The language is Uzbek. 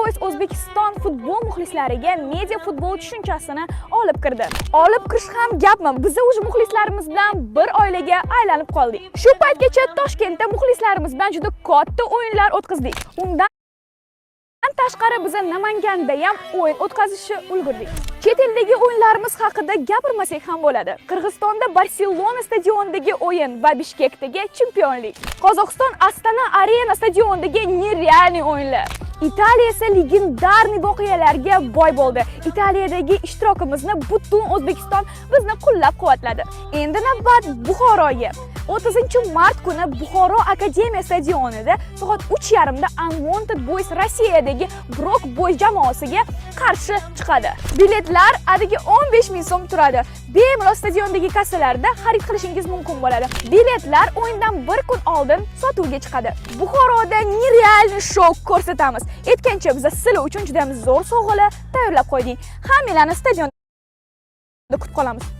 Boys O'zbekiston futbol muxlislariga media futbol tushunchasini olib kirdi. Olib kirish ham gapmi? Biz уже muxlislarimiz bilan bir oilaga aylanib qoldik. Shu paytgacha Toshkentda muxlislarimiz bilan juda katta o'yinlar o'tkazdik. Undan tashqari, biza Namanganda ham o'yin o'tkazishni ulgurdik. Chet eldagi o'yinlarimiz haqida gapirmasak ham bo'ladi. Qirg'izistonda Barselona stadionidagi o'yin va Bishkekdagi chempionlik. Qozog'iston Astana Arena stadionidagi нереальный o'yinlar. Italiya esa легендарный voqealarga boy bo'ldi. Italiyadagi ishtirokimizni butun O'zbekiston bizni qo'llab-quvvatladi. Endi navbat Buxoroga. 30-mart kuni Buxoro Akademiya stadionida soat 3:30 da Unwanted Boys Rossiyadagi Brok Boys jamoasiga qarshi chiqadi. Biletlar atigi 15 ming so'm turadi. Bemalol stadiondagi kassalarda xarid qilishingiz mumkin bo'ladi. Biletlar o'yindan bir kun oldin sotuvga chiqadi. Buxoroda нереальный shou ko'rsatamiz. Aytgancha, biz sizlar uchun juda ham zo'r sovg'alar tayyorlab qo'ydik. Hammanglarni stadionda kutib qolamiz.